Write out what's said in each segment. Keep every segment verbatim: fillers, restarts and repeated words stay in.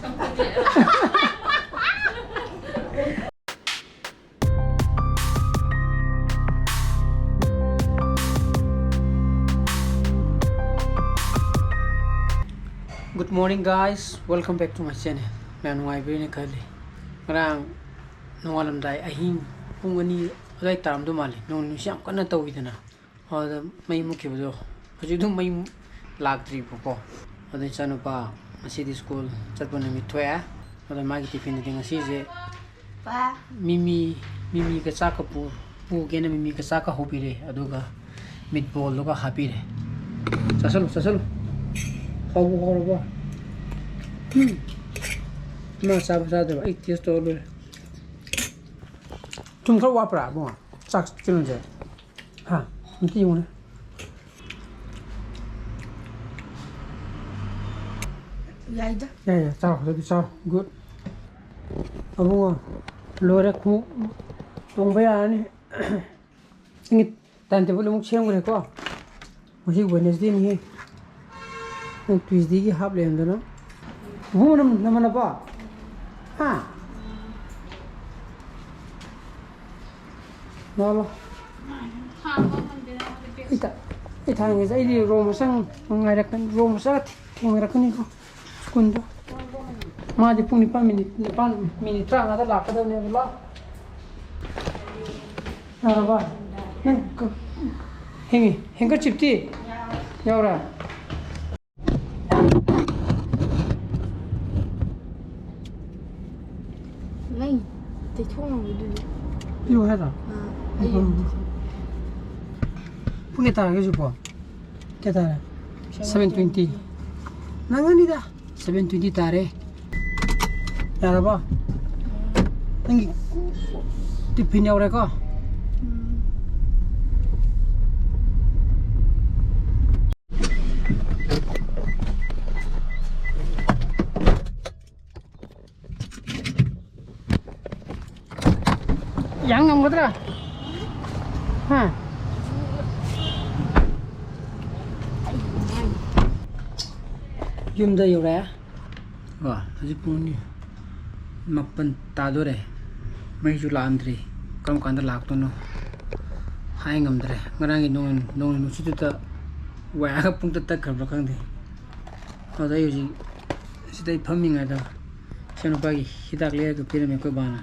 Good morning, guys. Welcome back to my channel. ꯃꯌꯥꯝ ꯅꯨꯡꯉꯥꯏꯕꯤꯔꯤꯅ ꯈꯜꯂꯤ꯫ ꯉꯔꯥꯡ ꯅꯣꯡꯉꯥꯜꯂꯝꯗꯥꯏ ꯑꯍꯤꯡ ꯄꯨꯡ ꯑꯅꯤ ꯑꯗꯨꯋꯥꯏ ꯇꯥꯔꯝꯗꯧ ꯃꯥꯜꯂꯤ, ꯅꯣꯡ ꯅꯨꯡꯁꯤ ꯌꯥꯝ ꯀꯟꯅ ꯇꯧꯋꯤꯗꯅ꯫ ꯑꯗꯨꯗ ꯃꯩ ꯃꯨꯠꯈꯤꯕꯗꯣ, ꯍꯧꯖꯤꯛ ꯑꯗꯨꯝ ꯃꯩ ꯂꯥꯛꯇ꯭ꯔꯤꯕꯀꯣ꯫ ꯑꯗꯨ ꯏꯆꯥꯅꯨꯄꯥ ꯉꯁꯤꯗꯤ ꯁ꯭ꯀꯨꯜ ꯆꯠꯄ ꯅꯨꯃꯤꯠ ꯊꯣꯛꯑꯦ꯫ ꯑꯗꯣ ꯃꯥꯒꯤ ꯇꯤꯐꯤꯟꯗꯗꯤ ꯉꯁꯤꯁꯦ ꯄꯥ꯫ ꯃꯤꯃꯤ, ꯃꯤꯃꯤꯒ ꯆꯥꯛꯀ ꯄꯨ-, ꯄꯨꯒꯦꯅ ꯃꯤꯃꯤꯒ ꯆꯥꯛꯀ ꯍꯧꯕꯤꯔꯦ, ꯑꯗꯨꯒ ꯃꯤꯠ ꯕꯣꯜꯗꯨꯒ ꯍꯥꯞꯄꯤꯔꯦ꯫ ꯆꯥꯁꯜꯂꯨ, ꯆꯥꯁꯜꯂꯨ꯫ ꯍꯥꯎꯕꯨ ꯍꯥꯎꯔꯕꯣ? ꯎꯝ꯫ ꯃꯥ ꯆꯥꯕ ꯆꯥꯗꯕ ꯑꯩ ꯇꯦꯁ ꯇꯧꯔ ꯂꯣꯏꯔꯦ꯫ ꯊꯨꯝ ꯈꯔ ꯋꯥꯠꯄ꯭ꯔꯥ, ꯏꯕꯨꯡꯉꯣ? ꯆꯥꯛ ꯀꯩꯅꯣꯁꯦ? ꯍꯥ? ꯑꯝꯇ ꯌꯦꯡꯉꯨꯅꯦ꯫ ꯌꯥꯏꯗ꯫ ꯌꯥꯏ, ꯌꯥꯏ, ꯆꯥꯎ, ꯑꯗꯨꯗꯤ ꯆꯥꯎ꯫ Good꯫ ꯑꯕꯨꯡꯉꯣ, ꯂꯣꯏꯔꯦ, ꯈꯣꯡꯎꯞ ꯇꯣꯡꯕ ꯌꯥꯔꯅꯤ꯫ ꯅꯪꯒꯤ time table ꯑꯃꯨꯛ ꯁꯦꯝꯈ꯭ꯔꯦꯀꯣ꯫ ꯉꯁꯤ Wednesday ꯅꯤꯍꯦ꯫ ꯅꯪ Tuesday ꯒꯤ half ꯂꯩꯔꯝꯗꯅ꯫ ꯏꯕꯨꯡꯉꯣ, ꯅꯪ ꯅꯃꯥꯟꯅꯕ? ꯍꯥ? ꯂꯥꯛꯑꯣ, ꯂꯥꯛꯑꯣ꯫ ꯑꯩ ꯊꯥ-, ꯑꯩ ꯊꯥꯡꯒꯦꯁꯦ꯫ ꯑꯩꯗꯤ ꯔꯣ ꯃꯆꯪ ꯉꯥꯏꯔꯛꯀꯅꯤ, ꯔꯣ ꯃꯆꯥ ꯊꯦꯡꯅꯔꯛꯀꯅꯤꯀꯣ꯫ ꯁ꯭ꯀꯨꯜꯗꯣ꯫ ꯃꯥꯗꯤ ꯄꯨꯡ ꯅꯤꯄꯥꯟ ꯃꯤꯅꯤꯠ, ꯅꯤꯄꯥꯟ ꯃꯤꯅꯤꯠ ꯇꯔꯥꯃꯉꯥꯗ ꯂꯥꯛꯀꯗꯕꯅꯦꯕ꯫ ꯂꯥꯛꯑꯣ꯫ ꯌꯥꯔꯕ? ꯅꯪ ꯀ-, ꯍꯦꯡꯉꯤ, handkerchief ꯇꯤ? ꯌꯥꯎꯔꯦ? ꯅꯪ ꯇꯩꯊꯣꯛꯅꯕꯗꯨꯗꯤ꯫ ꯄꯤꯌꯨ ꯍꯥꯏꯔꯣ? ꯑꯥ, ꯑꯩ ꯎꯝ꯫ ꯄꯨꯡ ꯀꯌꯥ ꯇꯥꯔꯒꯦ ꯍꯧꯖꯤꯛꯄꯣ? ꯀꯌꯥ ꯇꯥꯔꯦ? Seven twenty꯫ ꯅꯪꯉꯅꯤꯗ꯫ Seven twenty ꯇꯥꯔꯦ꯫ ꯌꯥꯔꯕꯣ? ꯅꯪꯒꯤ tiffin ꯌꯧꯔꯦꯀꯣ? ꯎꯝ꯫ ꯌꯥꯡ ꯉꯝꯒꯗ꯭ꯔꯥ? ꯍꯥ? ꯌꯨꯝꯗ ꯌꯧꯔꯛꯑꯦ꯫ ꯀꯣ, ꯍꯧꯖꯤꯛ ꯄꯨꯡ ꯃꯥꯄꯟ ꯇꯥꯗꯣꯔꯦ꯫ ꯃꯩꯁꯨ ꯂꯥꯛꯑꯝꯗ꯭ꯔꯤ꯫ ꯀꯔꯝ ꯀꯥꯟꯗ ꯂꯥꯛꯇꯣꯏꯅꯣ ꯍꯥꯏ ꯉꯝꯗ꯭ꯔꯦ꯫ ꯉꯔꯥꯡꯒꯤ ꯅꯣꯡ, ꯅꯣꯡ ꯅꯨꯡꯁꯤꯠꯇꯨꯗ ꯋꯥꯏꯔꯒ ꯄꯨꯡ ꯇꯠ ꯇꯠꯈ꯭ꯔꯕ꯭ꯔꯥ ꯈꯪꯗꯦ꯫ ꯑꯗꯨꯗ ꯑꯩ ꯍꯧꯖꯤꯛ ꯁꯤꯗ ꯑꯩ ꯐꯝꯃꯤꯉꯩꯗ ꯏꯆꯥꯅꯨꯄꯥꯒꯤ ꯍꯤꯗꯥꯛ ꯂꯩꯔꯒ ꯄꯤꯔꯝꯃꯦ ꯑꯩꯈꯣꯏ ꯕꯥꯅ꯫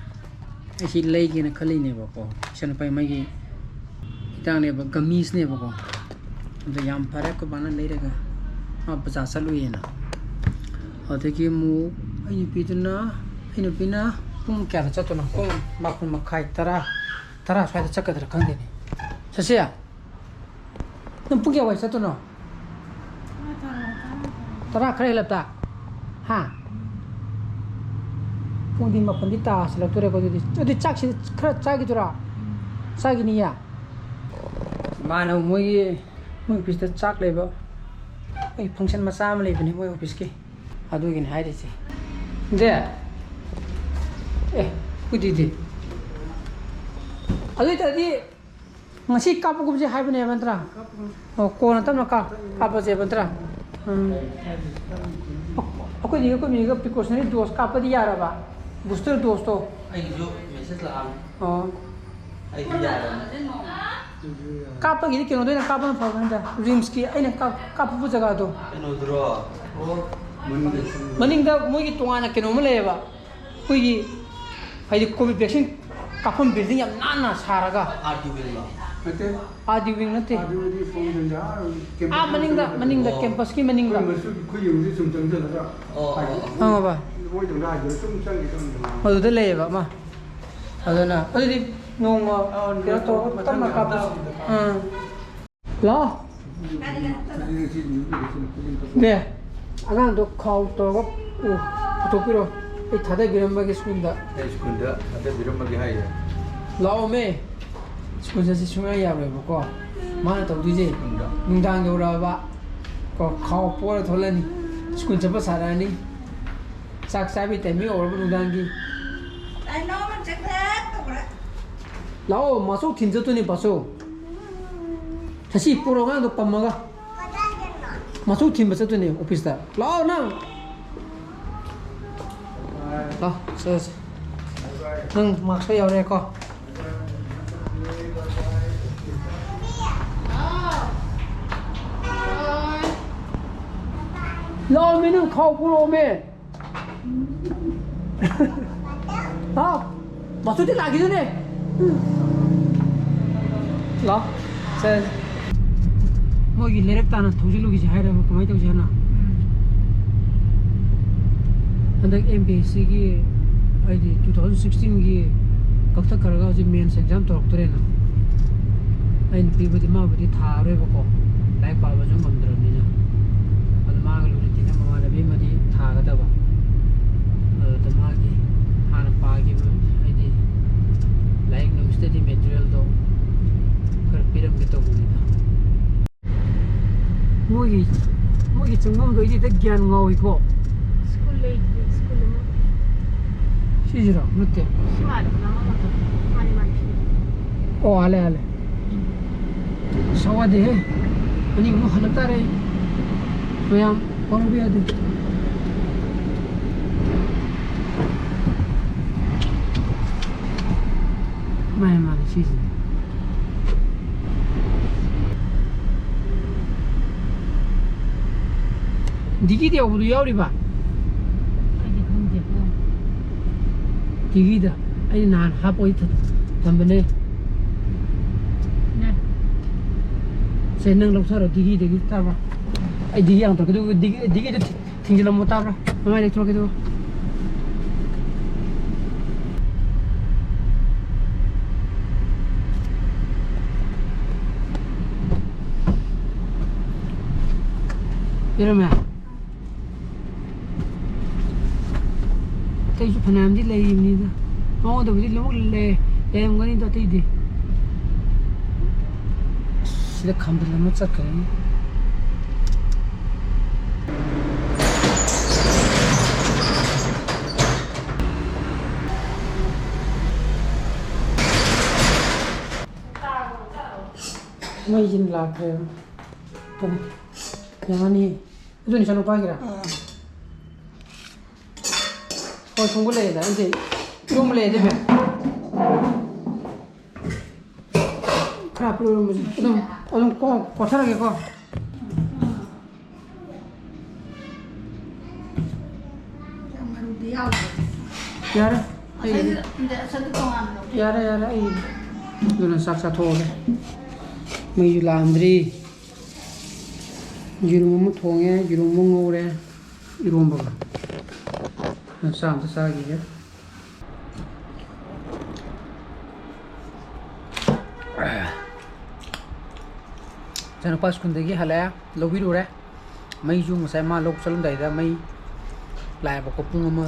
ꯑꯩ ꯁꯤ ꯂꯩꯒꯦꯅ ꯈꯜꯂꯤꯅꯦꯕꯀꯣ꯫ ꯏꯆꯥꯅꯨꯄꯥꯒꯤ ꯃꯥꯒꯤ ꯍꯤꯗꯥꯛꯅꯦꯕ, ꯒꯝꯃꯤꯁꯅꯦꯕꯀꯣ꯫ ꯑꯗꯣ ꯌꯥꯝ ꯐꯔꯦ, ꯑꯩꯈꯣꯏ ꯕꯥꯅ ꯂꯩꯔꯒ ꯃꯥ ꯕꯖꯥꯔ ꯆꯠꯂꯨꯏꯌꯦꯅ꯫ ꯑꯗꯒꯤ ꯑꯃꯨꯛ ꯑꯩ ꯅꯨꯄꯤꯗꯨꯅ, ꯑꯩ ꯅꯨꯄꯤꯅ ꯄꯨꯡ ꯀꯌꯥꯗ ꯆꯠꯇꯣꯏꯅꯣ? ꯄꯨꯡ ꯃꯥꯄꯟ ꯃꯈꯥꯏ, ꯇꯔꯥ, ꯇꯔꯥ ꯁ꯭ꯋꯥꯏꯗ ꯆꯠꯀꯗ꯭ꯔꯥ ꯈꯪꯗꯦꯅꯦ꯫ ꯆꯠꯁꯦ? ꯅꯪ ꯄꯨꯡ ꯀꯌꯥꯋꯥꯏ ꯆꯠꯇꯣꯏꯅꯣ? ꯇꯔꯥ ꯈꯔ ꯍꯦꯜꯂꯞꯇ? ꯍꯥ? ꯄꯨꯡꯗꯤ ꯃꯥꯄꯟꯗꯤ ꯇꯥꯁꯤꯜꯂꯛꯇꯣꯔꯦꯀꯣ꯫ ꯑꯗꯨꯗꯤ, ꯑꯗꯨꯗꯤ ꯆꯥꯛꯁꯤ ꯈꯔ ꯆꯥꯈꯤꯗꯣꯏꯔꯥ? ꯆꯥꯈꯤꯅꯤꯌꯦ꯫ ꯃꯥꯅ ꯃꯣꯏꯒꯤ, ꯃꯣꯏ ꯑꯣꯐꯤꯁꯇ ꯆꯥꯛ ꯂꯩꯕ, ꯑꯩ ꯐꯪꯁꯟ ꯃꯆꯥ ꯑꯃ ꯂꯩꯕꯅꯤ ꯃꯣꯏ ꯑꯣꯐꯤꯁꯀꯤ, ꯑꯗꯨꯒꯤꯅꯤ ꯍꯥꯏꯔꯤꯁꯦ꯫ ꯗꯦ, ꯑꯦ, ꯎꯗꯤꯗꯤ꯫ ꯑꯗꯨ ꯑꯣꯏ ꯇꯥꯔꯗꯤ ꯉꯁꯤ ꯀꯥꯞꯄꯒꯨꯝꯁꯦ ꯍꯥꯏꯕꯅꯦꯕ ꯅꯠꯇ꯭ꯔꯥ? ꯑꯣ, ꯀꯣꯟꯅ ꯇꯞꯅ ꯀꯥꯞ-, ꯀꯥꯞꯄꯁꯦꯕ ꯅꯠꯇ꯭ꯔꯥ? ꯎꯝ꯫ ꯑꯩꯈꯣꯏꯗꯤ, ꯑꯩꯈꯣꯏ ꯃꯤꯒ precautionary dose ꯀꯥꯞꯄꯗꯤ ꯌꯥꯔꯕ? Booster doseꯇꯣ? ꯑꯩꯒꯤꯁꯨ message ꯂꯥꯛꯑꯝꯃꯤ꯫ ꯑꯣ꯫ ꯑꯩꯗꯤ ꯌꯥꯔꯕꯅꯤ꯫ ꯀꯥꯞꯄꯒꯤꯗꯤ ꯀꯩꯅꯣꯗ ꯑꯣꯏꯅ ꯀꯥꯞꯄꯅ ꯐꯕꯅꯤꯗ, RIMSꯀꯤ ꯑꯩꯅ ꯀꯥꯞ-, ꯀꯥꯞꯄ ꯖꯒꯥꯗꯣ꯫ ꯀꯩꯅꯣꯗꯨꯔꯣ? ꯑꯣ, ꯃꯅꯤꯡꯗ꯫ ꯃꯅꯤꯡꯗ ꯃꯣꯏꯒꯤ ꯇꯣꯉꯥꯟꯅ ꯀꯩꯅꯣꯝꯃ ꯂꯩꯌꯦꯕ꯫ ꯑꯩꯈꯣꯏꯒꯤ, ꯍꯥꯏꯗꯤ, COVID vaccine ꯀꯥꯞꯐꯝ building ꯌꯥꯝ ꯅꯥꯟꯅ ꯁꯥꯔꯒ꯫ RD wingꯂꯣ? ꯅꯠꯇꯦ꯫ RD wing ꯅꯠꯇꯦ꯫ RD wingꯗꯤ ꯁꯣꯝ ꯂꯩꯔꯦ, ꯑꯥ campus ꯑꯥ, ꯃꯅꯤꯡꯗ, ꯃꯅꯨꯡꯗ꯫ ꯃꯅꯤꯡꯗ, ꯑꯣ꯫ Campusꯀꯤ ꯃꯅꯤꯡꯗ꯫ ꯑꯩꯈꯣꯏ ꯃꯆꯨ-, ꯑꯩꯈꯣꯏ ꯌꯨꯝꯁꯤ ꯁꯨꯝ ꯆꯪꯁꯤꯜꯂꯒ꯫ ꯑꯣ, ꯑꯣ, ꯑꯣ꯫ ꯈꯪꯉꯕ? ꯃꯣꯏꯗꯧꯅ ꯍꯥꯏꯗꯣꯏꯔꯥ? ꯁꯨꯝ ꯆꯪꯈꯤ, ꯆꯪꯈꯤ꯫ ꯑꯗꯨꯗ ꯂꯩꯌꯦꯕ ꯑꯃ꯫ ꯑꯗꯨꯅ, ꯑꯗꯨꯗꯤ ꯅꯣꯡꯃ ꯑꯥ, ꯀꯩꯅꯣ ꯇꯧꯔꯒ ꯃꯊꯪ ꯇꯞꯅ ꯀꯥꯞꯄꯁꯤ꯫ ꯍꯞꯇꯥ꯫ ꯑꯥ꯫ ꯂꯥꯛꯑꯣ꯫ ꯅꯦ, ꯑꯉꯥꯡꯗꯣ ꯈꯥꯎ ꯇꯧꯔꯒ ꯄꯨꯊꯣꯛꯄꯤꯔꯣ꯫ ꯑꯩ ꯊꯥꯗꯕꯤꯔꯝꯃꯒꯦ ꯁ꯭ꯀꯨꯜꯗ꯫ ꯑꯩ ꯁ꯭ꯀꯨꯜꯗ ꯊꯥꯗꯕꯤꯔꯝꯃꯒꯦ ꯍꯥꯏꯌꯦ꯫ ꯂꯥꯛꯑꯣꯃꯦ꯫ ꯁ꯭ꯀꯨꯜ ꯆꯠꯁꯤ ꯁꯨꯡꯌꯥ ꯌꯥꯔꯣꯏꯕꯀꯣ꯫ ꯃꯥꯅ ꯇꯧꯗꯣꯏꯁꯦ ꯁ꯭ꯀꯨꯜꯗ꯫ ꯅꯨꯡꯗꯥꯡ ꯌꯧꯔꯛꯑꯕ꯫ ꯀꯣ, ꯈꯥꯎ ꯄꯣꯔ ꯊꯣꯛꯂꯛꯑꯅꯤ꯫ ꯁ꯭ꯀꯨꯜ ꯆꯠꯄ ꯁꯥꯔꯛꯑꯅꯤ꯫ ꯆꯥꯛ ꯆꯥꯕꯒꯤ timing ꯌꯧꯔꯕ ꯅꯨꯡꯗꯥꯡꯒꯤ꯫ ꯀꯩꯅꯣ ꯑꯃ ꯆꯠꯈ꯭ꯔꯦ ꯇꯧꯈ꯭ꯔꯦ꯫ ꯂꯥꯛꯑꯣ, ꯃꯥꯆꯧ ꯊꯤꯟ ꯆꯠꯇꯣꯏꯅꯦ, ꯄꯥꯆꯧ꯫ ꯁꯁꯤ, ꯄꯨꯔꯛꯑꯣ ꯑꯉꯥꯡꯗꯣ ꯄꯝꯃꯒ꯫ ꯀꯗꯥꯏꯗꯅꯣ? ꯃꯥꯆꯧ ꯊꯤꯟꯕ ꯆꯠꯇꯣꯏꯅꯦ ꯑꯣꯐꯤꯁꯇ꯫ ꯂꯥꯛꯑꯣ ꯅꯪ꯫ ꯂꯥꯎ, ꯆꯠꯂꯁꯤ꯫ ꯅꯪ ꯃꯥꯛꯁ ꯌꯥꯎꯔꯦꯀꯣ? ꯂꯥꯛꯑꯣꯃꯤ, ꯅꯪ ꯈꯥꯎ ꯄꯨꯔꯛꯑꯣꯃꯤ꯫ ꯍꯥꯎ, ꯃꯆꯨꯗꯤ ꯂꯥꯛꯈꯤꯗꯨꯅꯦ꯫ ꯂꯥꯎ, ꯁꯦ꯫ ꯃꯣꯏꯒꯤ ꯂꯩꯔꯛ ꯇꯥꯅ ꯊꯧꯖꯤꯜꯂꯨꯈꯤꯁꯦ ꯍꯥꯏꯔꯕ ꯀꯃꯥꯏꯅ ꯇꯧꯁꯦ ꯍꯥꯏꯅꯣ? ꯎꯝ꯫ ꯍꯟꯗꯛ ꯑꯦꯝ ꯄꯤ ꯑꯦꯁ ꯁꯤꯒꯤ, ꯍꯥꯏꯗꯤ, two thousand sixteen ꯒꯤ ꯀꯛꯊꯠꯈ꯭ꯔꯒ ꯍꯧꯖꯤꯛ ꯃꯦꯟꯁ ꯑꯦꯛꯖꯥꯝ ꯇꯧꯔꯛꯇꯣꯔꯦꯅ꯫ ꯑꯩ ꯅꯨꯄꯤꯕꯨꯗꯤ, ꯃꯥꯕꯨꯗꯤ ꯊꯥꯔꯔꯣꯏꯕꯀꯣ, ꯂꯥꯏꯔꯤꯛ ꯄꯥꯕꯁꯨ ꯉꯝꯗ꯭ꯔꯕꯅꯤꯅ꯫ ꯑꯗꯨ ꯃꯥꯒ ꯂꯨꯅ ꯇꯤꯟꯅꯕ ꯃꯃꯥꯟꯅꯕꯤ ꯑꯃꯗꯤ ꯊꯥꯒꯗꯕ꯫ ꯑꯗꯨꯗ ꯃꯥꯒꯤ ꯍꯥꯟꯅ ꯄꯥꯈꯤꯕ, ꯍꯥꯏꯗꯤ, ꯂꯥꯏꯔꯤꯛ ꯅꯨꯡ, ꯁ꯭ꯇꯗꯤ ꯃꯦꯇꯔꯤꯌꯦꯜꯗꯣ ꯈꯔ ꯄꯤꯔꯝꯒꯦ ꯇꯧꯕꯅꯤꯗ꯫ ꯃꯣꯏꯒꯤ, ꯃꯣꯏꯒꯤ ꯆꯪꯐꯝꯗꯣ ꯑꯩꯗꯤ ꯍꯦꯛꯇ ꯒ꯭ꯌꯥꯟ ꯉꯥꯎꯏꯀꯣ꯫ ꯁ꯭ꯀꯨꯜ ꯂꯩ, ꯁ꯭ꯀꯨꯜ ꯑꯃ꯫ ꯁꯤꯁꯤꯔꯣ? ꯅꯠꯇꯦ꯫ ꯁꯤ ꯃꯥꯜꯂꯦ, ꯃꯅꯥ ꯑꯃ ꯃꯥꯜꯂꯦ꯫ ꯃꯥꯅꯤ, ꯃꯥꯅꯤ, ꯁꯤꯅꯤ꯫ ꯑꯣ, ꯑꯥ ꯂꯩ, ꯑꯥ ꯂꯩ꯫ ꯑꯁ, ꯋꯥꯗꯦꯍꯦ꯫ ꯑꯅꯤꯃꯨꯛ ꯍꯜꯂꯛ ꯇꯥꯔꯦ꯫ ꯃꯌꯥꯝ ꯋꯥꯔꯧꯕ ꯌꯥꯗꯦ꯫ ꯃꯥꯅꯦ, ꯃꯥꯅꯦ, ꯁꯤꯁꯤꯅꯦ꯫ ꯗꯤꯒꯤꯗ ꯌꯥꯎꯕꯗꯨ ꯌꯥꯎꯔꯤꯕ? ꯑꯩꯗꯤ ꯈꯪꯗꯦꯀꯣ꯫ ꯗꯤꯒꯤꯗ ꯑꯩꯅ ꯅꯍꯥꯟ ꯍꯥꯞꯄꯒꯤ ꯊ-, ꯊꯝꯕꯅꯦ꯫ ꯅꯦ꯫ ꯁꯦ, ꯅꯪ ꯂꯧꯊꯔꯣ ꯗꯤꯒꯤꯗꯒꯤ, ꯇꯥꯕ꯭ꯔꯥ? ꯑꯩ ꯗꯤꯒꯤ ꯌꯥꯝ ꯇꯧꯔꯛꯀꯦ, ꯑꯗꯨꯒ ꯗꯤꯒꯤ, ꯗꯤꯒꯤꯗ ꯊꯤ-, ꯊꯤꯡꯖꯤꯜꯂꯝꯃꯣ, ꯇꯥꯕ꯭ꯔꯥ? ꯃꯃꯥꯏ ꯂꯩꯊꯣꯛꯀꯦ ꯑꯗꯨꯒ꯫ ꯄꯤꯔꯝꯃꯦ꯫ ꯑꯇꯩꯁꯨ ꯐꯅꯌꯥꯝꯗꯤ ꯂꯩꯔꯤꯕꯅꯤꯗ꯫ ꯃꯉꯣꯟꯗꯕꯨꯗꯤ ꯂꯣꯏꯅꯃꯛ ꯂꯩ-, ꯂꯩꯔꯝꯒꯅꯤꯗ ꯑꯇꯩꯗꯤ꯫ ꯑꯁ, ꯁꯤꯗ ꯈꯝꯕꯜ ꯑꯃ ꯆꯠꯈ꯭ꯔꯦꯅꯦ꯫ ꯃꯩꯁꯤꯅ ꯂꯥꯛꯈ꯭ꯔꯦꯕ꯫ ꯌꯥꯅꯤ꯫ ꯑꯗꯨꯅꯤ ꯏꯆꯥꯅꯨꯄꯥꯒꯤꯔꯥ? ꯑꯥ꯫ ꯊꯣꯡꯕ ꯂꯩꯌꯦꯗ, ꯑꯗꯨꯗꯤ ꯏꯔꯣꯝꯕ ꯂꯩꯌꯦꯗ, ꯃꯦꯝ꯫ ꯈꯔ ꯍꯥꯞꯄꯤꯔꯣ ꯏꯔꯣꯝꯕꯁꯦ꯫ ꯑꯗꯨꯝ, ꯑꯗꯨꯝ ꯀꯣ-, ꯀꯣꯠꯊꯔꯒꯦꯀꯣ꯫ ꯃꯔꯨꯗꯤ ꯌꯥꯎꯗ꯭ꯔꯦ꯫ ꯌꯥꯔꯦ꯫ ꯑꯩꯒꯤꯗꯤ ꯑꯁꯩꯗ, ꯑꯁꯩꯗ ꯇꯣꯉꯥꯟꯅ ꯂꯧꯊꯣꯛ꯫ ꯌꯥꯔꯦ, ꯌꯥꯔꯦ, ꯑꯩꯒꯤꯗꯤ꯫ ꯑꯗꯨꯅ ꯆꯥꯛ ꯆꯥꯊꯣꯛꯑꯒꯦ꯫ ꯃꯩꯁꯨ ꯂꯥꯛꯑꯝꯗ꯭ꯔꯤ꯫ ꯌꯦꯔꯨꯝ ꯑꯃ ꯊꯣꯡꯉꯦ, ꯌꯦꯔꯨꯝ ꯑꯃ ꯉꯧꯔꯦ, ꯏꯔꯣꯝꯕꯒ꯫ ꯆꯥꯛ ꯑꯝꯇ ꯆꯥꯈꯤꯒꯦ꯫ ꯏꯆꯥꯅꯨꯄꯥ ꯁ꯭ꯀꯨꯜꯗꯒꯤ ꯍꯜꯂꯛꯑꯦ, ꯂꯧꯕꯤꯔꯨꯔꯦ꯫ ꯃꯩꯁꯨ ꯉꯁꯥꯏ ꯃꯥ ꯂꯧ ꯆꯠꯂꯝꯗꯥꯏꯗ ꯃꯩ ꯂꯥꯛꯑꯦꯕꯀꯣ, ꯄꯨꯡ ꯑꯃ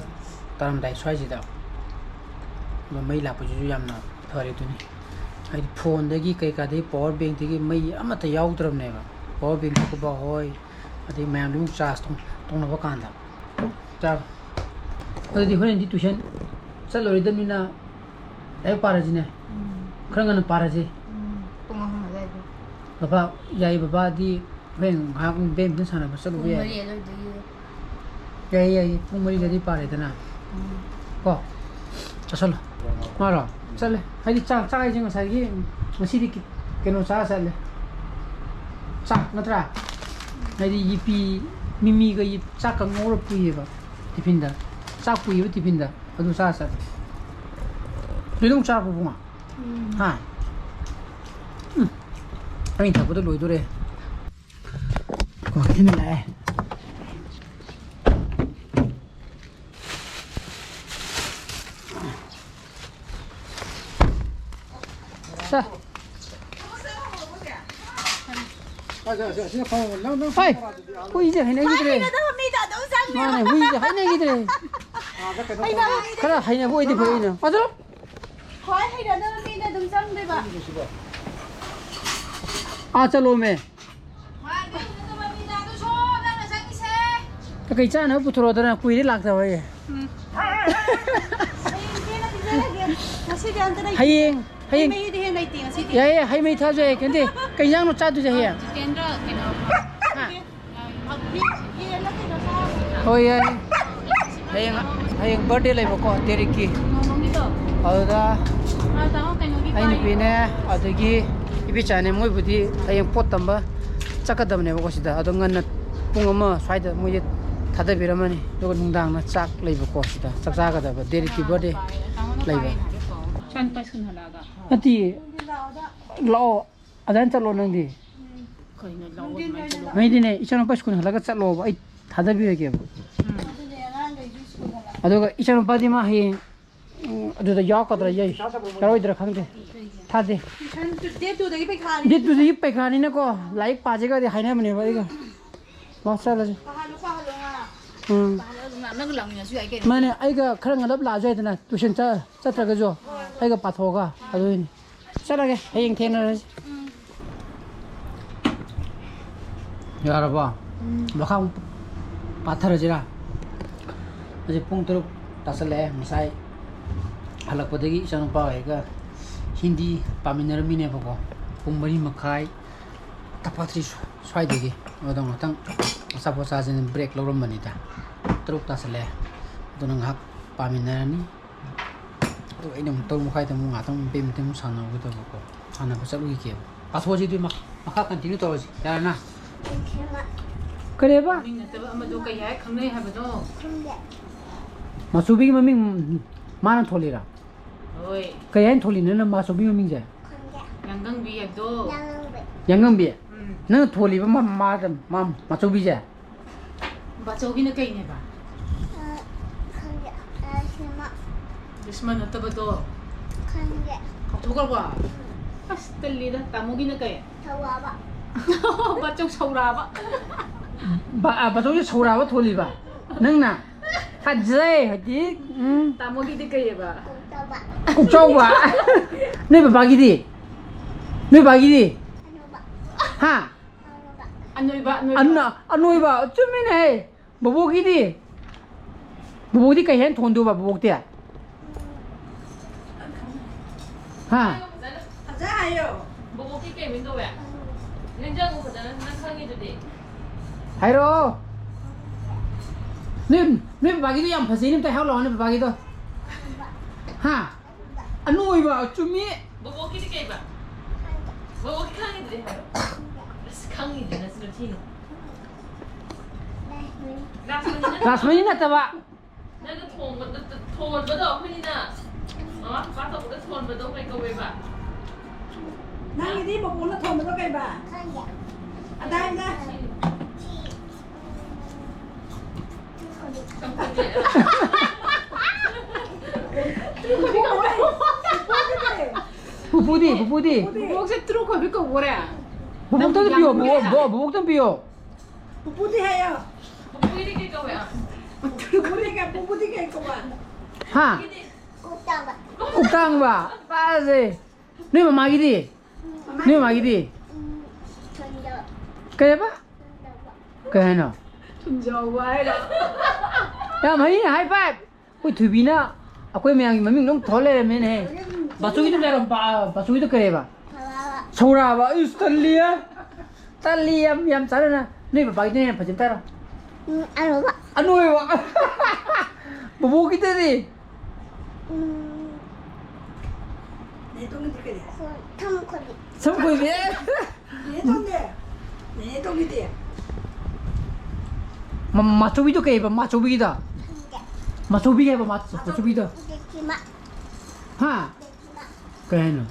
ꯇꯥꯔꯝꯗꯥꯏ ꯁ꯭ꯋꯥꯏꯁꯤꯗ꯫ ꯑꯗꯣ ꯃꯩ ꯂꯥꯛꯄꯁꯤꯁꯨ ꯌꯥꯝꯅ ꯐꯔꯦ ꯑꯗꯨꯅꯤ꯫ ꯍꯥꯏꯗꯤ ꯐꯣꯟꯗꯒꯤ ꯀꯩꯀꯥꯗꯒꯤ ꯄꯋꯥꯔ ꯕꯦꯡꯛꯇꯒꯤ ꯃꯩ ꯑꯃꯠꯇ ꯌꯥꯎꯗ꯭ꯔꯕꯅꯦꯕ꯫ ꯄꯋꯥꯔ ꯕꯦꯡꯛ ꯊꯣꯛꯄ ꯍꯣꯏ, ꯑꯗꯩ ꯃꯌꯥꯝ ꯂꯣꯏꯅꯃꯛ ꯆꯥꯔꯖ ꯇꯧ-, ꯇꯧꯅꯕ ꯀꯥꯟꯗ꯫ ꯆꯥꯔꯣ꯫ ꯑꯗꯨꯗꯤ ꯍꯣꯔꯦꯟꯗꯤ ꯇꯨꯏꯁꯟ ꯆꯠꯂꯔꯣꯏꯗꯕꯅꯤꯅ ꯂꯥꯏꯔꯤꯛ ꯄꯥꯔꯁꯤꯅꯦ꯫ ꯎꯝ꯫ ꯈꯔ ꯉꯟꯅ ꯄꯥꯔꯁꯤ꯫ ꯎꯝ, ꯄꯨꯡ ꯑꯍꯨꯝ ꯑꯗꯨꯋꯥꯏꯗ꯫ ꯕꯕꯥ, ꯌꯥꯏꯌꯦ, ꯕꯕꯥꯗꯤ ꯍꯣꯔꯦꯟ ꯉꯥꯏꯍꯥꯛ ꯕꯦꯠꯃꯤꯟꯇꯟ ꯁꯥꯟꯅꯕ ꯆꯠꯂꯨꯕ ꯄꯨꯡ ꯌꯥꯏ꯫ ꯃꯔꯤ ꯑꯗꯨꯋꯥꯏꯗꯒꯤ꯫ ꯌꯥꯏꯌꯦ, ꯌꯥꯏꯌꯦ, ꯄꯨꯡ ꯃꯔꯤꯗꯗꯤ ꯄꯥꯔꯦꯗꯅ꯫ ꯎꯝ꯫ ꯀꯣ? ꯆꯠꯁꯜꯂꯣ꯫ ꯃꯥꯔꯣ? ꯆꯠꯂꯦ꯫ ꯍꯥꯏꯗꯤ ꯆꯥꯛ ꯆꯥꯛ ꯍꯥꯏꯁꯦ ꯉꯁꯥꯏꯒꯤ, ꯉꯁꯤꯗꯤ ꯀꯤ-, ꯀꯩꯅꯣ ꯆꯥꯔ ꯆꯠꯂꯦ꯫ ꯆꯥꯛ ꯅꯠꯇ꯭ꯔꯥ? ꯍꯥꯏꯗꯤ ꯌꯦꯄꯤ, ꯃꯤꯃꯤꯒ ꯌꯦ-, ꯆꯥꯛꯀ ꯉꯧꯔ ꯄꯨꯏꯌꯦꯕ ꯇꯤꯐꯤꯟꯗ꯫ ꯆꯥꯛ ꯄꯨꯏꯌꯦꯕ ꯇꯤꯐꯤꯟꯗ꯫ ꯑꯗꯨ ꯆꯥꯔ ꯆꯠꯂꯦ꯫ ꯅꯣꯏꯗꯤ ꯑꯃꯨꯛ ꯆꯥꯔꯕꯣ ꯏꯕꯨꯡꯉꯣ? ꯎꯝ꯫ ꯍꯥ? ꯎꯝ꯫ ꯑꯩꯅ ꯊꯛꯄꯗ ꯂꯣꯏꯗꯣꯔꯦ꯫ ꯀ꯭ꯋꯥꯀꯩꯊꯦꯜꯗ ꯂꯥꯛꯑꯦ꯫ ꯁꯦ꯫ ꯍꯣꯏ, ꯍꯨꯏꯁꯦ ꯍꯩꯅꯈꯤꯗ꯭ꯔꯦ꯫ ꯍꯩꯅꯗꯕ ꯃꯤꯗ ꯑꯗꯨꯝ ꯆꯪꯉꯦ꯫ ꯃꯥꯅꯦ, ꯍꯨꯏꯁꯦ ꯍꯩꯅꯈꯤꯗ꯭ꯔꯦ꯫ ꯍꯩꯅꯕ ꯃꯤꯗ ꯈꯔ ꯍꯩꯅꯕ ꯑꯣꯏꯗꯤ ꯐꯩ ꯑꯩꯅ꯫ ꯑꯗꯣ ꯈ꯭ꯋꯥꯏ ꯍꯩꯅꯗꯕ ꯃꯤꯗ ꯑꯗꯨꯝ ꯆꯪꯗꯣꯏꯕ꯫ ꯑꯥ ꯆꯠꯂꯣꯃꯦ꯫ ꯀꯩ ꯆꯥꯅꯕ ꯄꯨꯊꯣꯔꯛꯑꯣꯗꯅ, ꯀꯨꯏꯔꯦ ꯂꯥꯛꯇꯕ ꯑꯩ꯫ ꯎꯝ꯫ ꯍꯌꯦꯡ ꯏꯆꯦꯅ ꯄꯤꯖꯔꯒꯦ꯫ ꯉꯁꯤꯗꯤ ꯑꯝꯇ ꯂꯩꯇꯦ꯫ ꯍꯌꯦꯡ, ꯍꯌꯦꯡ꯫ ꯍꯩ ꯃꯍꯤꯗꯤ ꯍꯦꯟꯅ ꯂꯩꯇꯦ ꯉꯁꯤꯗꯤ꯫ ꯌꯥꯏꯌꯦ, ꯍꯩ ꯃꯍꯤ ꯊꯛꯑꯁꯨ ꯌꯥꯏ꯫ ꯀꯩꯅꯣꯗꯤ, ꯀꯩ ꯏꯟꯖꯥꯡꯅꯣ ꯆꯥꯗꯣꯏꯁꯦ ꯍꯌꯦꯡ? ꯖꯤꯇꯦꯟꯗ꯭ꯔ, ꯀꯩꯅꯣ꯫ ꯍꯥ? ꯌꯦꯟ-, ꯌꯦꯟꯂ ꯀꯩꯅꯣ ꯆꯥꯔꯒ꯫ ꯍꯣꯏ, ꯌꯥꯏꯌꯦ꯫ ꯍꯌꯦꯡ ꯍꯌꯦꯡ ꯕꯥꯔꯗꯦ ꯂꯩꯕꯀꯣ ꯗꯦꯔꯤꯛꯀꯤ꯫ ꯑꯗꯨꯗ ꯑꯩ ꯅꯨꯄꯤꯅꯦ, ꯑꯗꯒꯤ ꯏꯕꯤꯆꯥꯅꯦ, ꯃꯣꯏꯕꯨꯗꯤ ꯍꯌꯦꯡ ꯄꯣꯠ ꯇꯝꯕ ꯆꯠꯀꯗꯕꯅꯦꯕꯀꯣ ꯁꯤꯗ꯫ ꯑꯗꯣ ꯉꯟꯅ ꯄꯨꯡ ꯑꯃ ꯁ꯭ꯋꯥꯏꯗ ꯃꯣꯏꯁꯦ ꯊꯥꯗꯕꯤꯔꯝꯃꯅꯤ꯫ ꯑꯗꯨꯒ ꯅꯨꯡꯗꯥꯡꯅ ꯆꯥꯛ ꯂꯩꯕꯀꯣ ꯁꯤꯗ, ꯆꯥꯛ ꯆꯥꯒꯗꯕ ꯗꯦꯔꯤꯛꯀꯤ ꯕꯥꯔꯗꯦ ꯂꯩꯕ꯫ ꯅꯠꯇꯤꯌꯦ, ꯂꯥꯛꯑꯣ꯫ ꯑꯗꯨꯃꯥꯏꯅ ꯆꯠꯂꯣ ꯅꯪꯗꯤ꯫ ꯀꯩꯅꯣ ꯂꯥꯛꯑꯣ ꯑꯗꯨꯃꯥꯏꯅ ꯆꯠꯂꯣ? ꯅꯪꯗꯤꯅꯦ, ꯏꯆꯥꯅꯨꯄꯥ ꯁ꯭ꯀꯨꯜ ꯍꯜꯂꯛꯑꯒ ꯆꯠꯂꯣꯕ, ꯑꯩ ꯊꯥꯗꯕꯤꯔꯒꯦꯕ꯫ ꯎꯝ꯫ ꯑꯗꯨꯒ ꯏꯆꯥꯅꯨꯄꯥꯗꯤ ꯃꯥ ꯍꯌꯦꯡ, ꯎꯝ, ꯑꯗꯨꯗ ꯌꯥꯎꯔꯛꯀꯗ꯭ꯔꯥ ꯌꯥꯏ-, ꯌꯥꯎꯔꯣꯏꯗ꯭ꯔꯥ ꯈꯪꯗꯦ꯫ ꯊꯥꯗꯦ꯫ ꯇꯨꯏꯁꯟ ꯇꯨ-, ꯗꯦꯠ ꯇꯨꯗꯒꯤ ꯄꯩꯈꯥꯅꯤ꯫ ꯗꯦꯠ ꯇꯨꯗꯒꯤ ꯄꯩꯈꯥꯅꯤꯅꯀꯣ, ꯂꯥꯏꯔꯤꯛ ꯄꯥꯁꯦꯒꯗꯤ ꯍꯥꯏꯅꯕꯅꯦꯕ ꯑꯩꯒ꯫ ꯃꯥ ꯆꯠꯂꯁꯤ꯫ ꯄꯥꯍꯜꯂꯣ, ꯄꯥꯍꯜꯂꯣ ꯉꯥ꯫ ꯎꯝ꯫ ꯄꯥꯍꯜꯂꯣ ꯑꯗꯨꯝ ꯉꯥ-, ꯅꯪ ꯂꯥꯛꯃꯤꯟꯅꯁꯨ ꯌꯥꯏ ꯀꯩꯅꯣ꯫ ꯃꯥꯅꯦ, ꯑꯩꯒ ꯈꯔ ꯉꯜꯂꯞ ꯂꯥꯛꯑꯁꯨ ꯌꯥꯏꯗꯅ, ꯇꯨꯏꯁꯟ ꯆꯠ-, ꯆꯠꯇ꯭ꯔꯒꯁꯨ ꯑꯩꯒ ꯄꯥꯊꯣꯛꯑꯒ꯫ ꯑꯗꯨꯏꯅꯤ꯫ ꯆꯠꯂꯒꯦ, ꯍꯌꯦꯡ ꯊꯦꯡꯅꯔꯁꯤ꯫ ꯌꯥꯔꯕꯣ? ꯎꯝ꯫ ꯃꯈꯥ ꯑꯃꯨꯛ ꯄꯥꯊꯔꯁꯤꯔꯥ? ꯍꯧꯖꯤꯛ ꯄꯨꯡ ꯇꯔꯨꯛ ꯇꯥꯁꯜꯂꯛꯑꯦ꯫ ꯉꯁꯥꯏ ꯍꯜꯂꯛꯄꯗꯒꯤ ꯏꯆꯥꯅꯨꯄꯥ ꯍꯣꯏꯒ ꯍꯤꯟꯗꯤ ꯄꯥꯃꯤꯟꯅꯔꯝꯃꯤꯅꯦꯕꯀꯣ꯫ ꯄꯨꯡ ꯃꯔꯤ ꯃꯈꯥꯏ, ꯇꯄꯥ ꯊ꯭ꯔꯤ ꯁ꯭ꯋꯥꯏꯗꯒꯤ꯫ ꯑꯗꯣ ꯉꯥꯛꯇꯪ ꯑꯆꯥꯄꯣꯠ ꯆꯥꯁꯦꯅ ꯕ꯭ꯔꯦꯛ ꯂꯧꯔꯝꯕꯅꯤꯗ꯫ ꯇꯔꯨꯛ ꯇꯥꯁꯜꯂꯛꯑꯦ꯫ ꯑꯗꯨꯅ ꯉꯥꯏꯍꯥꯛ ꯄꯥꯃꯤꯟꯅꯔꯅꯤ꯫ ꯑꯗꯨꯒ ꯑꯩꯅ ꯑꯃꯨꯛ ꯇꯔꯨꯛ ꯃꯈꯥꯏꯗ ꯑꯃꯨꯛ ꯉꯥꯛꯇꯪ ꯕꯦꯠꯃꯤꯟꯇꯟ ꯑꯃꯨꯛ ꯁꯥꯟꯅꯔꯨꯒꯦ ꯇꯧꯕꯀꯣ꯫ ꯁꯥꯟꯅꯕ ꯆꯠꯂꯨꯈꯤꯒꯦꯕ꯫ ꯄꯥꯊꯣꯛꯑꯁꯤ ꯑꯗꯨꯗꯤ ꯃꯈꯥ, ꯃꯈꯥ ꯀꯟꯇꯤꯅ꯭ꯌꯨ ꯇꯧꯔꯁꯤ꯫ ꯌꯥꯔꯦꯅ? ꯀꯔꯤꯕ? ꯃꯃꯤꯡ ꯅꯠꯇꯕ ꯑꯃꯗꯣ ꯀꯩ ꯍꯥꯏ ꯈꯪꯅꯩ ꯍꯥꯏꯕꯅꯣ? ꯃꯥꯆꯧꯕꯤꯒꯤ ꯃꯃꯤꯡ ꯃꯥꯅ ꯊꯣꯜꯂꯤꯔꯥ? ꯍꯣꯏ꯫ ꯀꯩ ꯍꯥꯏꯅ ꯊꯣꯜꯂꯤꯅꯣ ꯅꯪ ꯃꯥꯆꯧꯕꯤ ꯃꯃꯤꯡꯁꯦ? ꯌꯥꯡꯒꯪꯕꯤ ꯍꯥꯏꯕꯗꯣ꯫ ꯌꯥꯡꯉꯪꯕꯤ꯫ ꯎꯝ꯫ ꯅꯪꯅ ꯊꯣꯜꯂꯤꯕ ꯃꯥ-, ꯃꯥ-, ꯃꯥ-, ꯃꯥꯆꯧꯕꯤꯁꯦ? ꯕꯥꯆꯧꯒꯤꯅ ꯀꯩꯅꯦꯕ? ꯑ, ꯈꯪꯗꯦ꯫ ꯑ, ꯁꯤꯃ꯫ ꯕꯤꯁꯃ ꯅꯠꯇꯕꯗꯣ? ꯈꯪꯗꯦ꯫ ꯀꯥꯎꯊꯣꯛꯈ꯭ꯔꯕꯣ? ꯎꯝ꯫ ꯑꯁ, ꯇꯜꯂꯤꯗ꯫ ꯇꯥꯃꯣꯒꯤꯅ ꯀꯩ? ꯁꯧꯔꯥꯕ꯫ ꯕꯥꯆꯧ ꯁꯧꯔꯥꯕ꯫ ꯕꯥ-, ꯑ, ꯕꯥꯆꯧꯁꯦ ꯁꯧꯔꯥꯕ ꯊꯣꯜꯂꯤꯕ? ꯅꯪꯅ? ꯊꯥꯖꯩ, ꯍꯧꯖꯤꯛ꯫ ꯎꯝ꯫ ꯇꯥꯃꯣꯒꯤꯗꯤ ꯀꯩꯑꯕ? ꯀꯣꯛꯆꯥꯎꯕ꯫ ꯅꯣꯏ ꯕꯕꯥꯒꯤꯗꯤ? ꯅꯣꯏ ꯕꯥꯒꯤꯗꯤ? ꯑꯅꯨꯕ꯫ ꯍꯥ? ꯑꯅꯣꯏꯕ, ꯑꯅꯣꯏꯕ꯫ ꯑꯅ-, ꯑꯅꯣꯏꯕ, ꯆꯨꯝꯃꯤꯅꯦꯍꯦ꯫ ꯕꯣꯕꯣꯛꯀꯤꯗꯤ? ꯕꯣꯕꯣꯛꯇꯤ ꯀꯩ ꯍꯦꯟ ꯊꯣꯟꯗꯣꯏꯕ ꯕꯣꯕꯣꯛꯇꯤ? ꯍꯥ? ꯐꯖꯅ ꯍꯥꯏꯌꯣ꯫ ꯕꯣꯕꯣꯛꯇꯤ ꯀꯩ ꯃꯤꯡ ꯀꯧꯋꯦ? ꯅꯤꯡꯖꯪꯉꯨ ꯐꯖꯅ, ꯅꯪ ꯈꯪꯉꯤꯗꯨꯗꯤ꯫ ꯍꯥꯏꯔꯛꯑꯣ꯫ ꯅꯣꯏ ꯅꯣꯏ ꯕꯕꯥꯒꯤꯗꯣ ꯌꯥꯝ ꯐꯖꯩꯅꯦ, ꯑꯝꯇ ꯍꯥꯏꯍꯧ ꯂꯥꯛꯑꯣ, ꯅꯣꯏ ꯕꯕꯥꯒꯤꯗꯣ꯫ ꯍꯥ? ꯑꯅꯣꯏꯕ, ꯆꯨꯝꯃꯤ꯫ ꯕꯣꯕꯣꯛꯀꯤꯗꯤ ꯀꯩꯕ? ꯕꯣꯕꯣꯛꯀꯤ ꯈꯪꯉꯤꯗꯨꯗꯤ ꯍꯥꯏꯔꯣ꯫ ꯑꯁ, ꯈꯪꯉꯤꯗꯨꯗꯤ ꯅꯆꯤꯟ ꯊꯤꯅꯨ꯫ ꯔꯥꯁꯃꯅꯤ ꯅꯠꯇꯕ꯫ ꯅꯪꯅ ꯊꯣꯡꯕꯗ-, ꯊꯣꯡꯍꯟꯕꯗꯣ ꯑꯩꯈꯣꯏꯅꯤꯅ꯫ ꯃꯃꯥ ꯄꯄꯥ ꯇꯧꯕꯗ ꯊꯣꯡꯍꯟꯕꯗꯣ ꯀꯩ ꯀꯧꯋꯦꯕ? ꯅꯪꯒꯤꯗꯤ ꯕꯣꯕꯣꯛꯅ ꯊꯣꯡꯕꯗꯣ ꯀꯩꯕ? ꯑꯗꯥꯏꯗ꯫ ꯄꯨꯄꯨꯗꯤ, ꯄꯨꯄꯨꯗꯤ꯫ ꯕꯣꯕꯣꯛꯁꯦ ꯇ꯭ꯔꯨ ꯀꯣꯏꯕꯤ ꯀꯧꯕꯣꯔꯦ? ꯕꯣꯕꯣꯛꯇ ꯄꯤꯌꯣ, ꯕꯣꯕꯣꯛ, ꯕꯣ-, ꯕꯣꯕꯣꯛꯇ ꯄꯤꯌꯣ꯫ ꯄꯨꯄꯨꯗꯤ ꯍꯥꯏꯌꯣ꯫ ꯄꯨꯄꯨꯗꯤ ꯀꯩ ꯀꯧꯋꯦ? ꯄꯨꯄꯨꯗꯤ ꯀꯩ, ꯄꯨꯄꯨꯗꯤ ꯀꯩ ꯀꯧꯕ? ꯍꯥ? ꯀꯣꯛꯇꯥꯡꯕ꯫ ꯀꯣꯛꯇꯥꯡꯕ꯫ ꯇꯥꯁꯦ꯫ ꯅꯣꯏ ꯃꯃꯥꯒꯤꯗꯤ? ꯅꯣꯏ ꯃꯃꯥꯒꯤꯗꯤ? ꯎꯝ, ꯊꯣꯟꯖꯥꯎ꯫ ꯀꯩ ꯍꯥꯏꯕ? ꯊꯣꯟꯖꯥꯎ꯫ ꯀꯩ ꯍꯥꯏꯅꯣ? ꯊꯣꯟꯖꯥꯎꯕ ꯍꯥꯏꯔꯣ? ꯌꯥꯝ ꯍꯩ, high five꯫ ꯑꯩꯈꯣꯏ ꯊꯣꯏꯕꯤꯅ ꯑꯩꯈꯣꯏ ꯃꯌꯥꯝꯒꯤ ꯃꯃꯤꯡ ꯂꯣꯏ ꯊꯣꯜ ꯂꯩꯔꯝꯃꯦꯅꯦꯍꯦ꯫ ꯕꯥꯆꯧꯒꯤꯗꯣ ꯀꯩ ꯍꯥꯏꯔꯣ? ꯕꯥ-, ꯕꯥꯆꯧꯒꯤꯗꯣ ꯀꯩ ꯍꯥꯏꯕ? ꯁꯧꯔꯥꯕ꯫ ꯁꯧꯔꯥꯕ꯫ ꯏꯁ, ꯇꯜꯂꯤꯌꯦ꯫ ꯇꯜꯂꯤ, ꯌꯥꯝ, ꯌꯥꯝ ꯆꯥꯟꯅꯅ꯫ ꯅꯣꯏ ꯕꯕꯥꯒꯤꯗꯨꯅ ꯍꯦꯟꯅ ꯐꯖꯕ ꯇꯥꯔꯣ? ꯎꯝ, ꯑꯅꯧꯕ꯫ ꯑꯅꯣꯏꯕ꯫ ꯕꯣꯕꯣꯛꯀꯤꯗꯨꯗꯤ? ꯎꯝ꯫ ꯅꯦꯇꯣꯟꯒꯤꯗꯤ ꯀꯔꯤ? ꯁꯝ ꯈꯣꯏꯕꯤ꯫ ꯁꯝ ꯈꯣꯏꯕꯤ? ꯅꯦꯇꯣꯟꯗꯤ? ꯅꯦꯇꯣꯟꯒꯤꯗꯤ? ꯃ-, ꯃꯥꯆꯧꯕꯤꯗꯣ ꯀꯩ ꯍꯥꯏꯕ? ꯃꯥꯆꯧꯕꯤꯒꯤꯗꯣ? ꯈꯪꯗꯦ꯫ ꯃꯥꯆꯧꯕꯤ ꯍꯥꯏꯕ, ꯃꯥ-, ꯃꯥꯆꯧꯕꯤꯗꯣ? ꯗꯦꯁꯤꯃꯥ꯫ ꯍꯥ? ꯗꯦꯁꯤꯃꯥ꯫ ꯀꯩ ꯍꯥꯏꯅꯣ?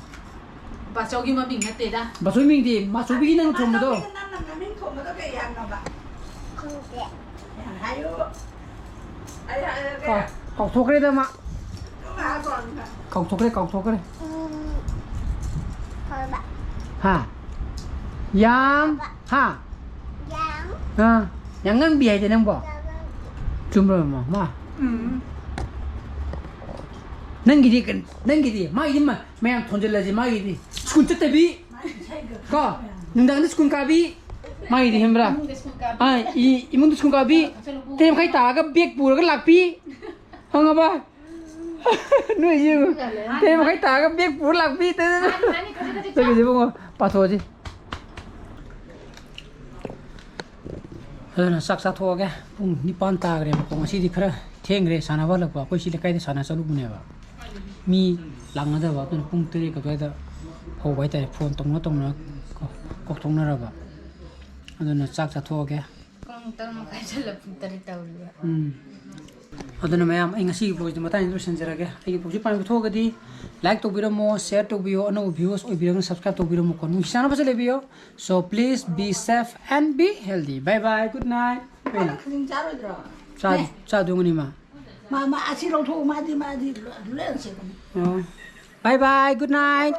ꯕꯥꯆꯧꯒꯤ ꯃꯃꯤꯡ ꯅꯠꯇꯦꯗ꯫ ꯕꯥꯆꯧꯒꯤ ꯃꯤꯡꯗꯤ, ꯃꯥꯆꯧꯕꯤꯒꯤ ꯅꯪ ꯊꯣꯡꯕꯗꯣ? ꯕꯥꯆꯧꯒꯤ ꯅꯪꯅ ꯃꯃꯤꯡ ꯊꯣꯟꯕꯗꯣ ꯀꯩ ꯍꯥꯏꯅꯣꯕ? ꯈꯪꯗꯦ꯫ ꯍꯥꯏꯌꯨ꯫ ꯑꯩ ꯍꯥꯏꯔꯒꯦ꯫ ꯀꯥꯎ-, ꯀꯥꯎꯊꯣꯛꯈ꯭ꯔꯦꯗ ꯃꯥ꯫ ꯅꯪ ꯍꯥꯏꯕ꯭ꯔꯣ? ꯀꯥꯎꯊꯣꯛꯈ꯭ꯔꯦ, ꯀꯥꯎꯊꯣꯛꯈ꯭ꯔꯦ꯫ ꯎꯝ, ꯍꯣꯏꯕ꯫ ꯍꯥ? ꯌꯥꯝ, ꯍꯥ? ꯌꯥꯝ꯫ ꯑꯥ, ꯌꯥꯝ ꯉꯥꯡꯕꯤ ꯍꯥꯏꯗꯤ ꯅꯪꯕꯣ? ꯌꯥꯝ ꯉꯥꯡꯕꯤ꯫ ꯆꯨꯝꯕ꯭ꯔꯣ, ꯃꯃꯥ? ꯃꯥ? ꯎꯝ꯫ ꯅꯪꯒꯤꯗꯤ ꯀꯩꯅꯣ, ꯅꯪꯒꯤꯗꯤ, ꯃꯥꯒꯤꯗꯤ ꯃ-, ꯃꯌꯥꯝ ꯊꯣꯟꯖꯜꯂꯁꯤ, ꯃꯥꯒꯤꯗꯤ꯫ ꯁ꯭ꯀꯨꯜ ꯆꯠꯇꯕꯤ꯫ ꯀꯣ? ꯅꯨꯡꯗꯥꯡꯗ ꯁ꯭ꯀꯨꯜ ꯀꯥꯕꯤ꯫ ꯃꯥꯒꯤꯗꯤ ꯈꯪꯕ꯭ꯔꯥ? ꯏꯃꯨꯡꯗ ꯁ꯭ꯀꯨꯜ ꯀꯥꯕꯤ꯫ ꯑꯥ, ꯏ-, ꯏꯃꯨꯡꯗ ꯁ꯭ꯀꯨꯜ ꯀꯥꯕꯤ꯫ ꯊꯛꯆꯜꯂꯨꯕꯨ꯫ ꯇꯔꯦꯠ ꯃꯈꯥꯏ ꯇꯥꯔꯒ ꯕꯦꯒ ꯄꯨꯔꯒ ꯂꯥꯛꯄꯤ꯫ ꯈꯪꯉꯕ? ꯅꯣꯏ ꯌꯦꯡꯉꯨ꯫ ꯇꯔꯦꯠ ꯃꯈꯥꯏ ꯇꯥꯔꯒ ꯕꯦꯒ ꯄꯨꯔ ꯂꯥꯛꯄꯤ꯫ ꯃꯥꯅꯤ, ꯃꯥꯅꯤ, ꯈꯖꯤꯛ, ꯈꯖꯤꯛ ꯆꯥꯎ꯫ ꯆꯠꯈꯤꯁꯦ ꯏꯕꯨꯡꯉꯣ, ꯄꯥꯊꯣꯛꯑꯁꯤ꯫ ꯑꯗꯨꯅ ꯆꯥꯛ ꯆꯥꯊꯣꯛꯑꯒꯦ꯫ ꯄꯨꯡ ꯅꯤꯄꯥꯟ ꯇꯥꯈ꯭ꯔꯦꯕꯀꯣ꯫ ꯉꯁꯤꯗꯤ ꯈꯔ ꯊꯦꯡꯈ꯭ꯔꯦ ꯁꯥꯟꯅꯕ ꯍꯜꯂꯛꯄ꯫ ꯑꯩꯈꯣꯏ ꯁꯤ ꯂꯩꯀꯥꯏꯗ ꯁꯥꯟꯅ ꯆꯠꯂꯨꯕꯅꯦꯕ꯫ ꯃꯤ ꯂꯥꯛꯅꯗꯕ, ꯑꯗꯨꯅ ꯄꯨꯡ ꯇꯔꯦꯠ ꯑꯗꯨꯋꯥꯏꯗ ꯍꯧꯕ ꯍꯥꯏꯇꯥꯔꯦ꯫ ꯐꯣꯟ ꯇꯧꯅ ꯇꯧꯅ ꯀꯣ-, ꯀꯥꯎꯊꯣꯛꯅꯔꯕ꯫ ꯑꯗꯨꯅ ꯆꯥꯛ ꯆꯥꯊꯣꯛꯑꯒꯦ꯫ ꯄꯨꯡ ꯇꯔꯨꯛ ꯃꯈꯥꯏ ꯆꯠꯂ ꯄꯨꯡ ꯇꯔꯦꯠ ꯇꯧꯔꯤꯕ꯫ ꯎꯝ꯫ ꯑꯗꯨꯅ ꯃꯌꯥꯝ, ꯑꯩ ꯉꯁꯤꯒꯤ vlogꯁꯤꯗꯤ ꯃꯇꯥꯡꯁꯤꯗ ꯂꯣꯏꯁꯤꯟꯖꯔꯒꯦ꯫ ꯑꯩꯒꯤ vlogꯁꯤ ꯄꯥꯝꯕꯤꯕ ꯊꯣꯛꯑꯒꯗꯤ like ꯇꯧꯕꯤꯔꯝꯃꯣ, share ꯇꯧꯕꯤꯌꯣ, ꯑꯅꯧꯕ viewers ꯑꯣꯏꯕꯤꯔꯒꯅ subscribe ꯇꯧꯕꯤꯔꯝꯃꯣꯀꯣ꯫ ꯅꯨꯡꯁꯤ ꯆꯥꯟꯅꯕꯁꯦ ꯂꯩꯕꯤꯌꯣ꯫ So please be safe and be healthy. Bye bye. Good night. ꯀꯩꯅꯣ? ꯈꯖꯤꯡ ꯆꯥꯔꯣꯏꯗ꯭ꯔꯣ? ꯆꯥ-, ꯆꯥꯗꯣꯏꯅꯤ ꯃꯥ꯫ ꯃꯥ, ꯃꯥ ꯑꯁꯤ ꯂꯧꯊꯣꯛꯎ, ꯃꯥꯗꯤ, ꯃꯥꯗꯤ ꯂꯣꯏ ꯁꯦꯝꯕꯅꯤ꯫ ꯑꯣ꯫ Bye bye. Good night.